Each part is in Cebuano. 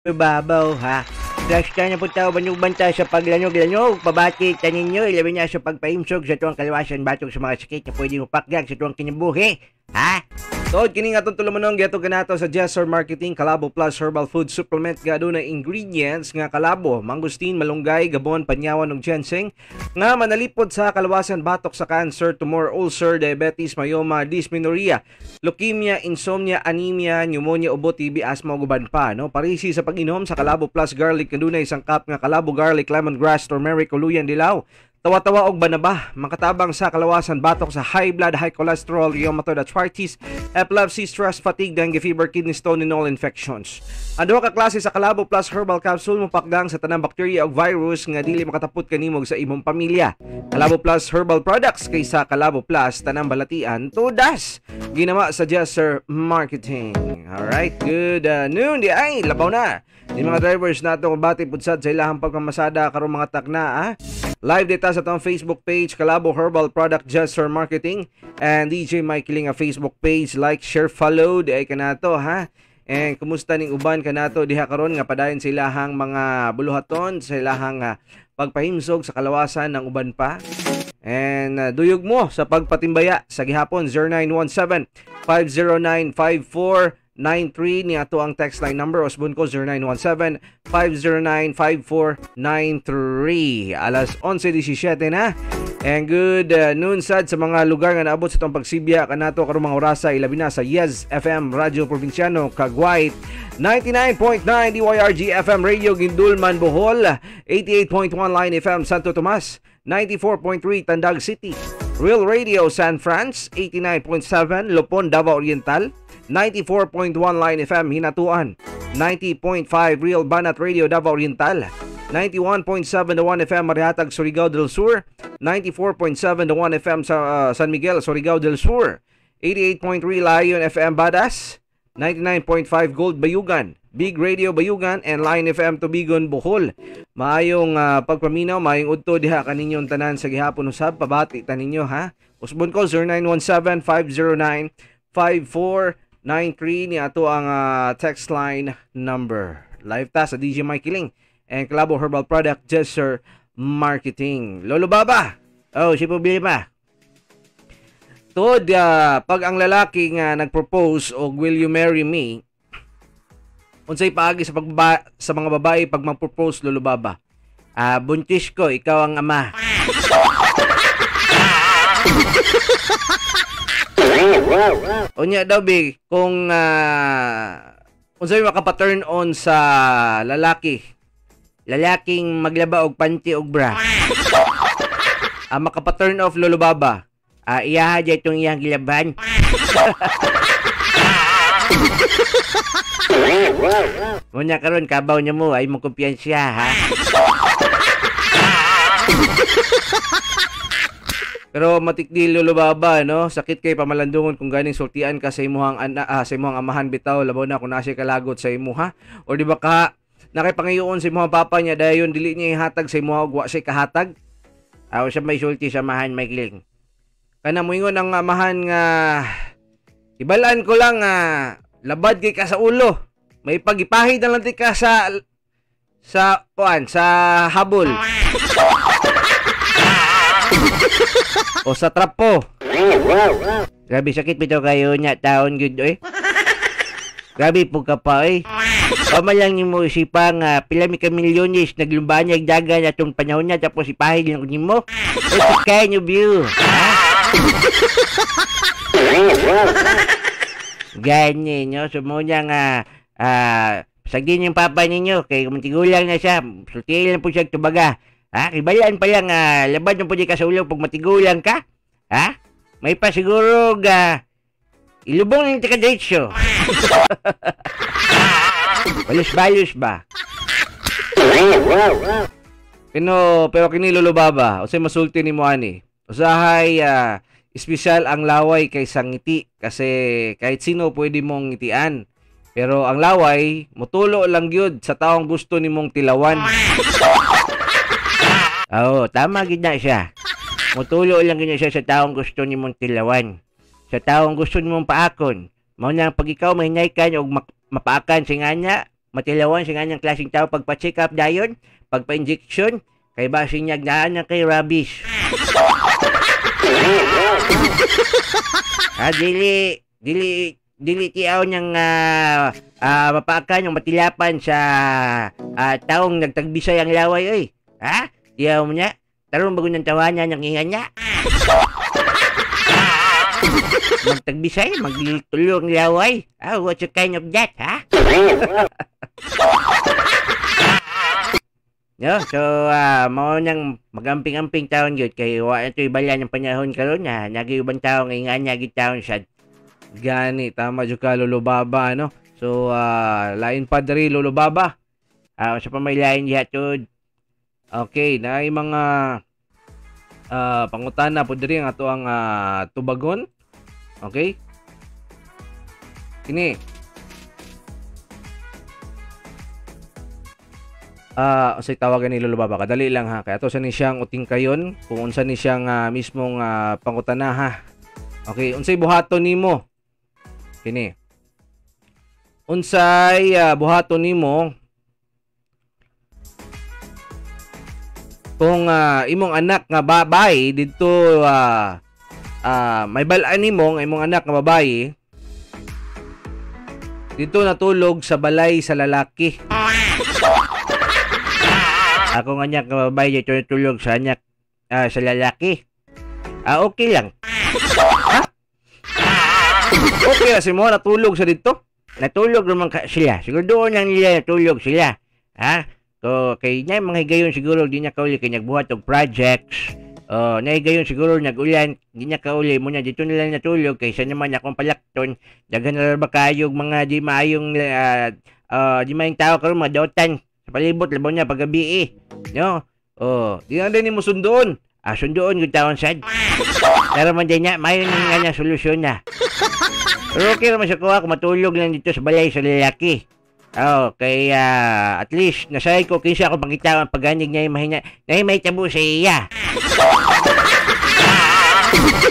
Babaw ha. Last na po tao banuban ta sa paglanog-lanog, pabati ta ninyo, ilabi na sa pagpahimsog sa tuwang kalawasan batok sa mga sakit na pwede mo pakgag sa tuwang kinabuhi. Ha? Tuod kini nga atong tulumanon gihatod kanato sa Jesser Marketing Kalabo Plus Herbal Food Supplement nga adunay ingredients nga kalabo, mangustin, malunggay, gabon, panyawan ug ginseng nga manalipod sa kalawasan batok sa cancer, tumor, ulcer, diabetes, myoma, dysmenorrhea, leukemia, insomnia, anemia, pneumonia, ubo, TB, asthma ug uban pa, no? Parisi sa pag-inom sa Kalabo Plus Garlic kanunay sangkap nga kalabo, garlic, lemongrass, turmeric, uluyan, dilaw, tawa-tawa og banaba, makatabang sa kalawasan batok sa high blood, high cholesterol, rheumatoid arthritis, epilepsy, stress, fatigue, dengue fever, kidney stone, and all infections. Ang duha ka klase sa Kalabo Plus Herbal Capsule mopakgang sa tanang bakterya ug virus nga dili makatapot kanimo sa imong pamilya. Kalabo Plus Herbal Products kaysa Kalabo Plus tanang balatian tudas. Ginama sa Jesser Marketing. Alright, good noon di ay labaw na. Di mga drivers nato bati pudsad sa ilahang pagmamasada karong mga takna ah. Live data sa atong Facebook page Kalabo Herbal Product Jesser Marketing and DJ Mike Kilinga Facebook page. Like, share, follow di ay kanato ha. And kumusta ning uban kanato diha karon nga padayon sa ilahang mga buluhaton sa ilahang pagpahimsog sa kalawasan ng uban pa. And duyog mo sa pagpatimbaya sa gihapon 0917 509 5493 ni ato ang text line number. Usbon ko 0917 509 5493. Alas 11:17 na. And good noon sad sa mga lugar nga naabot sa itong pagsibya kanato karong mga orasa, ilabi na sa Yes FM Radyo Probinsyano Cagwait, 99.9 DYRG FM Radio Guindulman Bohol, 88.1 Line FM Santo Tomas, 94.3 Tandag City, Real Radio San Franz, 89.7 Lupon Davao Oriental, 94.1 Line FM Hinatuan, 90.5 Real Banat Radio Davao Oriental, 91.7 The 1 FM Marihatag Surigao del Sur, 94.7 The 1 FM sa San Miguel Surigao del Sur, 88.3 Lion FM Badas, 99.5 Gold Bayugan, Big Radio Bayugan, and Lion FM Tubigon Bohol. Maayong pagpaminaw, maayong udto diha kaninyong tanan sa gihapon usab, pabati ta ninyo ha. Usbon ko 0917 509 5493 ni ato ang text line number. Live ta sa DJ Mike Kiling and Kalabo Herbal Product Jesser Marketing. Lolo Baba. Oh, si problema. Tuod pag ang lalaki nga nagpropose og "Will you marry me?" Unsay paagi sa pagbaba sa mga babae pag mag-propose, Lolo Baba? Ah, buntis ko, ikaw ang ama. Unya daw bi kung unsay makapa-turn on sa lalaki? Lalaking maglaba og panty og bra. Makapa-turn off, Lolo Baba? Iyaha dyan itong iyang gilaban. Muna karon kabaw niya mo ay mong kumpiyansya ha. Pero matikdi, Lolo Baba, no? Sakit kay pamalandungon kung ganing sultian ka sa imuhang ana, sa imuhang amahan bitaw, labaw na kung nasa kalagot sa imuha or di ba ka nakipangayoon sa imuhang papa niya dayon dili niya ihatag sa imuha og wa siya kahatag. Aw sa may sulti sa amahan, Mike. Kana moingon ang amahan nga ibalan ko lang labad kay ka sa ulo. May pagipahid na lang ti ka sa kuan sa habol. O sa trapo. Grabe sakit bitaw kayo nya taon gyud oy. Grabe po ka pa oy. Pama lang nimo isipa nga pila mi ka milyones naglumbanyag dagan atong panahon na tapos ipahid lang nimo. What kind of view? Ha? Gani no, so mo niya nga sagdin yung papa ninyo kay matigulang na siya, sultihin lang po siya tubaga. Ha, kibalaan pa lang labad mo po di ka sa ulo pag matigulang ka. Ha? May pa siguro ga ilubong ng tikadretsyo. Balus-balus ba? Pero kini Lolo Baba, unsay masulti nimo ani? Usahay espesyal ang laway kaysa ngiti kasi kahit sino pwede mong ngitian. Pero ang laway mutulo lang gyud sa taong gusto nimong tilawan. Oo, tama gid na siya. Mutulo lang gid na siya sa taong gusto nimong tilawan. Sa taong gusto nimong paakon. Mao na pag ikaw mahinay ka og mapaakan si ngana, Matilawan sa nganyang klaseng tao pagpa-check up dayon, pagpa-injection, kay basin niya naan na kay rabies. Ah, dili dili dili tiaw niyang mapaakan yung matilapan sa taong nagtagbisay ang laway oy. Ha? Tiaw mo niya? Tarong bago ng tawanan ang ingan niya. Magtagbisay, maglulong laway. Ah, what's the kind of that, ha? No, so mao nang magamping-amping taon gyud kay wa na to'y bala ng panahon karon na nagi ubang tawo nga ingan niya gyud taon sad. Gani, tama jud ka, Lolo Baba, no? So lain pa diri, Lolo Baba. Sa pa may lain diha tud. Okay, naay mga pangutana po diri ang ato ang tubagon. Okay? Kini. Unsay tawagan ni Lolo Baba? Kadali lang ha. Kaya ato sa ni siyang uting kayon kung unsa ni siyang mismong pangutana ha. Okay, unsay buhaton nimo? Kini. Unsay buhaton nimo kung imong anak nga babae didto may balaan nimo nga imong anak nga babae didto natulog sa balay sa lalaki? Ako nga anak nga babae dito natulog sa anak sa lalaki. Okay lang. Ha? Okay ra si mo natulog sa didto? Natulog naman sila. Siguro doon lang nila natulog sila. Ha? So, kay niya mga higayon siguro di niya kauli kay nagbuhat og projects. Nahigayon siguro nag-ulan, di niya kauli mo na dito nila natulog kaysa naman akong palakton. Daghan na ba kayog mga di maayong di maayong tao karon mga dotan sa palibot labaw niya paggabi eh. No? Oh, di na din mo sundoon. Sundoon gud taon sad. Pero man din niya, mayon nga niya solusyon na. Pero okay naman sa kuha kung matulog lang dito sa balay sa lalaki. Oh, kaya at least nasay ko kinsa ako pangita ang paganig niya mahina na may tabo sa iya.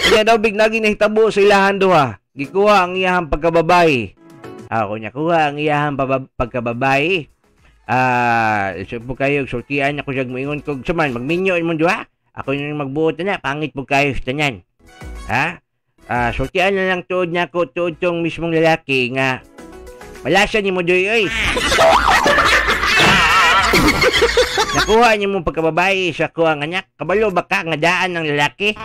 Kaya daw big nagi nahitabo sa ilahan duha. Gikuha ang iyahang pagkababae. Ako niya kuha ang iyahang pagkababae. So po kayo sultian ako siya moingon kog suman magminyo imong duha. Ako yung magbuot na pangit po kayo sa tanan. Ha? Sultian na lang tuod niya ko tuod tong mismong lalaki nga malasa ni mo doy oy. Nakuha niyo mong pagkababae sa kuha ng anak. Kabalo ba ka nga daan ng lalaki?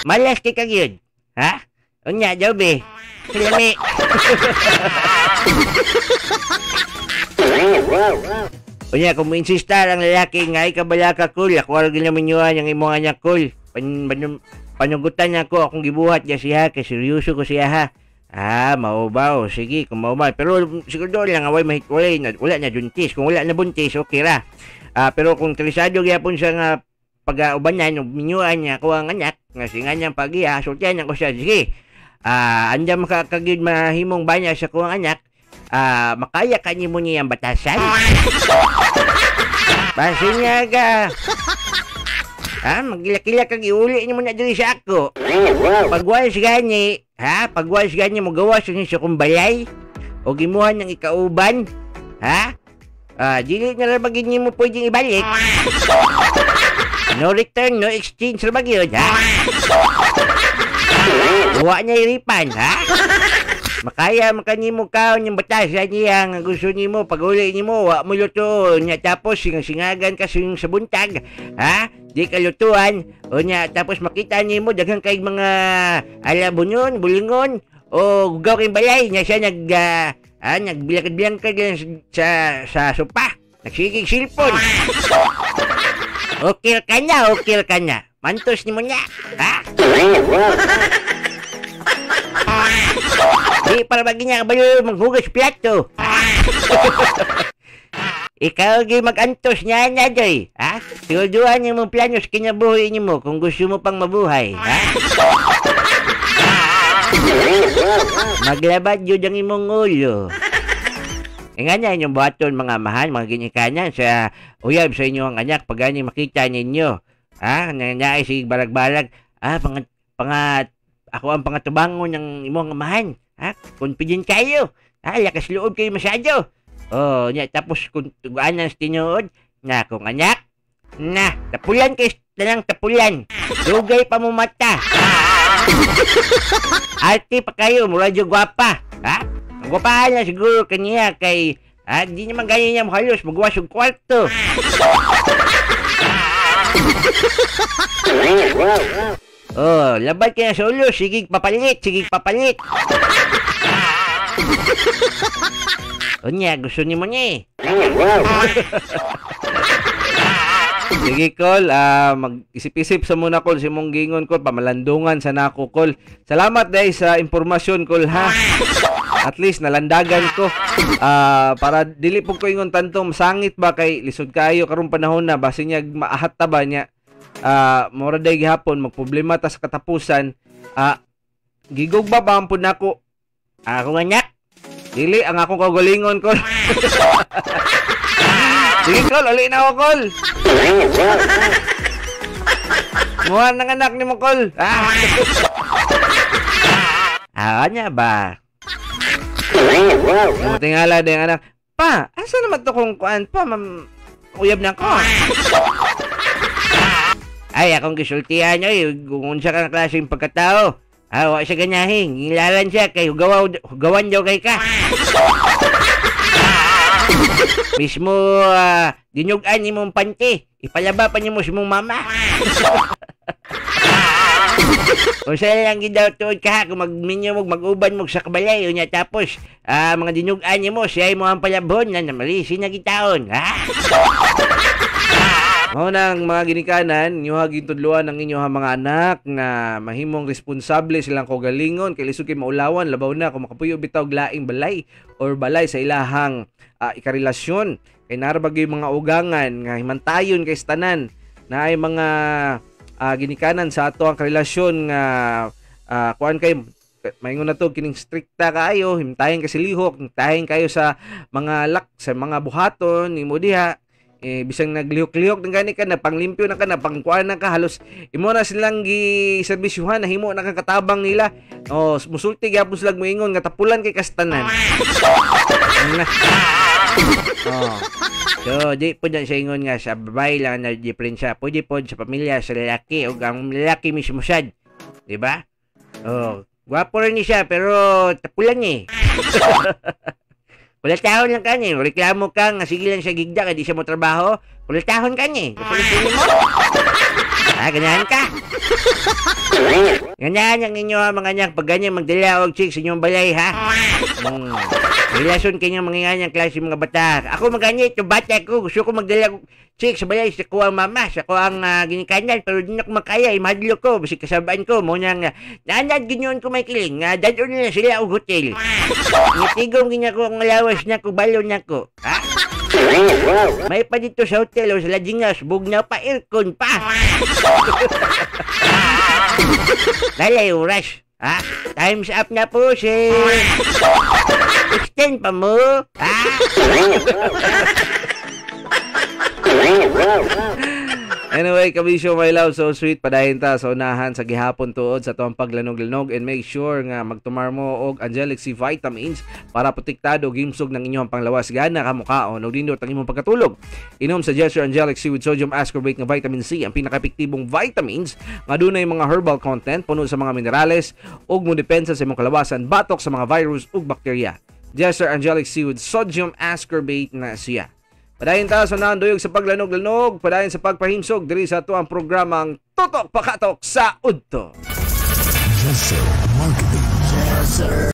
Malas kay kag yun. Ha? Unya daw be. Silami. Unya kung mo-insista ang lalaki nga ikabala ka kul, ako arog ginaminyoan ang imong anak kul. Panugutan niya ako akong gibuhat niya siya kay seryoso ko siya ha. Mao ba? O, sige kung mao ba. Pero siguro lang away mahitwalay na wala na buntis. Kung wala na buntis, okay ra. Pero kung interesado gyapon siya nga pag-ubanan og minyuan niya ako ang anak nga singa niyang pagiya, sultian ko siya. Sige. Andam ka kagid mahimong banya sa kuang anak. Makaya ka nimo niyang batasan. Basin niya ka. Magilakila kag iuli nimo na diri sa ako. Pagwals gani, ha? Pagwals gani mo gawas ni sa kong balay o gimuhan ng ikauban, ha? Dili na ra bagin nimo pwedeng ibalik. No return, no exchange ra magyud, ha? Wa niya iripan, ha? Makaya makanimo kaon yung batasan niya nga gusto nimo pag-uli nimo wa mo luto nya tapos singasingagan ka sa buntag, ha? Di ka lutuan o nya tapos makita nimo daghan kay mga alabunon, bulingon o gugaw kay balay nya siya nag nagbilakad-bilangkad lang sa sopa, nagsigig cellphone. Okay ka na, okay ka na. Mantos nimo nya, ha? Di para bagi niya kabalo maghugas plato. Ikaw gi magantos niya na doy, ha? Siguraduhan niyo mong plano sa kinabuhi niyo kung gusto mo pang mabuhay, ha? Maglabad yun ang imong ulo. E nga na inyong buhaton mga amahan, mga ginikanan sa uyab sa inyong anak pag gani makita ninyo. Ha? Nangyay sig balag-balag. Ako ang pangatubangon ng imong amahan. Ha? Confident kayo. Ha? Lakas loob kayo masyado. Oh, nya tapos kung tugaan sa tinuod, na kung anak, na, tapulan kay tanang tapulan. Dugay pa mo mata. Arte pa kayo, mura dyo gwapa. Ha? Ang gwapahan na siguro kaniya kay, ha, di naman ganyan niya mo halos, magawas yung kwarto. Oh, labat ka na sa ulo, sige papalit, sige papalit. Unya, gusto ni mo niya eh. Sige, Kol, mag-isip-isip sa muna, Kol, si mong gingon, Kol, pamalandungan sa nako, Kol. Salamat dahil sa impormasyon, Kol, ha? At least nalandagan ko. Para dili po ko ingon tantong masangit ba kay lisod kayo karong panahon na base niya maahat ta ba niya. Mora day gihapon magproblema ta sa katapusan. Gigugba ba ang pud nako? Ako anak. Dili ang akong kaugalingon, Kol. Sige, Kol, uli na ako, Kol. Muha ng anak ni mo, Kol. Anya ba? Tingala din anak. Pa, asa naman to kung kuan pa, ma'am, uyab na ko. Ay, akong gisultihan oy, kung unsa ka na klaseng pagkatao. Wa siya ganyahin, ngilalan siya kay hugawan daw kay ka. Mismo dinyugan nimong panty, ipalaba pa nimo sa imong mama. Kung saan lang gid daw tuod ka, kung magminyo mo, mag-uban mo sa kabalay, unya tapos mga dinyugan nimo, siya mo ang palabhon na namalisi na gitaon, ha? Mao nang mga ginikanan, inyo gintudluan ang inyong mga anak nga mahimong responsable silang kaugalingon kay lisod kay maulawan labaw na kung makapuyo bitaw og laing balay or balay sa ilahang ikarelasyon kay narabag yung mga ugangan nga himantayon kay tanan na ay mga ginikanan sa ato ang karelasyon nga kuan kay maingon na to kining strikta kaayo, himtayin kay silihok, himtayin kayo sa mga lak sa mga buhaton nimo diha. Bisang naglihok-lihok ng gani ka, napanglimpyo na ka, napangkuan na ka, halos imo na silang giserbisyuhan, nahimo na kang katabang nila. O, musulti gyapon sila moingon nga tapulan kay kastanan. Oh. So, di po na sa ingon nga sa babae lang na diferensya. Pwede po sa pamilya, sa lalaki, o ang lalaki mismo sad. Diba? Oh, gwapo rin siya, pero tapulan eh. Kulatahon lang ka niya. Reklamo ka nga sige lang siya gigda kaya di siya mo trabaho. Kulatahon ka niya. Gusto mo? Ganyan ka. Ganyan ang inyo mga anak. Pag ganyan magdala og chicks sa inyong balay, ha? Relasyon kanyang mga ganyang klase mga bata. Ako maganyan, itong bata ko. Gusto ko magdala og chicks sa balay sa ko ang mama, sa ko ang ginikanan. Pero di na ko makaya. Imadlo ko. Basi kasabaan ko. Muna nga, naanad ganyan ko may kiling. Dadon na sila og hotel. Ngitigong ganyan ko ang lawas na ko, balon na ko. Ha? May pa dito sa hotel o sa lodging house, bugnaw pa, aircon pa. Lalay oras. Ha? Time's up na po, sir. Extend pa mo. Ha? Anyway, kabisyo my love, so sweet, padayon ta sa unahan sa gihapon tuod sa tuang paglanog-lanog and make sure nga magtumar mo og Angelic C vitamins para protektado og himsog ng inyong panglawas. Gana ka mukaon og nindot ang imong pagkatulog. Inom sa Jester Angelic C with sodium ascorbate nga vitamin C, ang pinaka-epektibong vitamins nga dunay mga herbal content, puno sa mga minerales ug modepensa sa imong kalawasan batok sa mga virus ug bakterya. Jester Angelic C with sodium ascorbate na siya. Padayon ta sa nanduyog sa paglanog-lanog, padayon sa pagpahimsog diri sa ato ang programang Tutok Pakatok sa Udto. Jester Marketing. Jester.